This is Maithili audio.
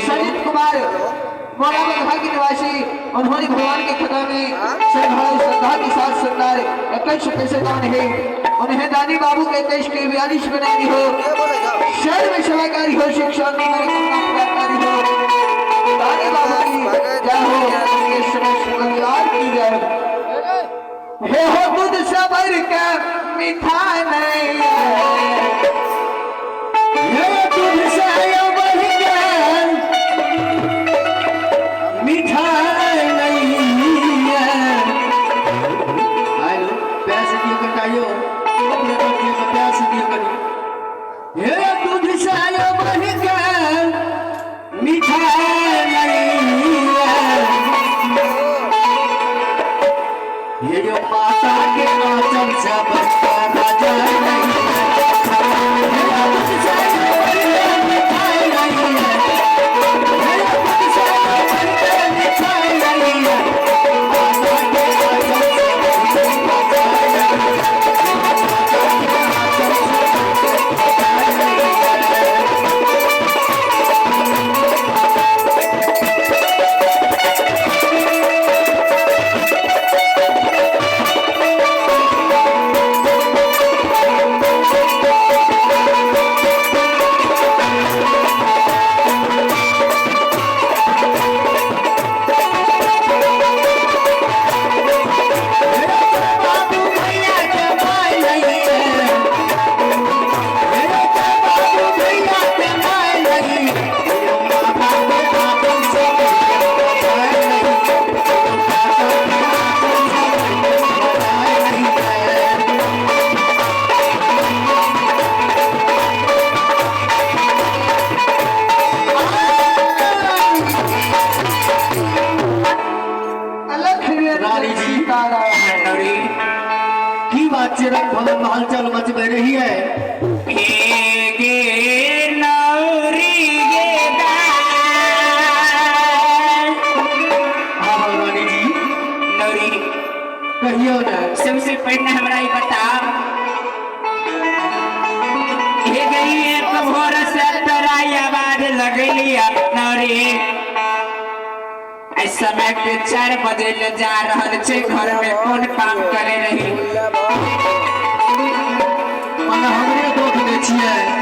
सजित कुमार मोला बघा के निवासी, उन्होंने भगवान के खता में श्रद्धा श्रद्धा के साथ सरदार 21 पैसे दान है। उन्हें दानी बाबू के 21 के 42 बनाई हो, शहर में सेवाकारी हो, शिक्षा प्राप्तकारी हो। दानी बाबू की जय हो, उनके समस्त परिवार की जय हो। हे हो दूध सबर के मिठाई नहीं, हे दूध सबर के मिठाई नहीं है। हेलो पैसे दियो कटाइयो, अपने बच्चे को पैसे दियो करी। हे दूध सबर के मिठाई नहीं है। ये जो माता के आंचल से बचता राजा नहीं है। हे दूध सबर के मिठाई नहीं है। हे दूध सबर के मिठाई नहीं है। माता के आंचल से बचता राजा नहीं है। माता के आंचल से बचता राजा नहीं है। बाबू भैया के माय नहीं है। मेरे बाबू भैया के माय नहीं है। माता के आंचल से बचाए नहीं। माता के आंचल से बचाए नहीं है। अलग रानी जी। सीताराम। नौरी की बात छै रंग भवन में हलचल मचबे रही है? हे गे नौरी गे दाय। हाँ हाँ रानी जी। नौरी, कहियो ने। सबसे पहले हमरा ई बताओ, हे गई एक भोर से तोरा आवाज लगलिया नौरी। एहि समय के 4 बजे ले जा रहल छै, घर में कोन काम करे रही? मने हमरे दोख दै छियै।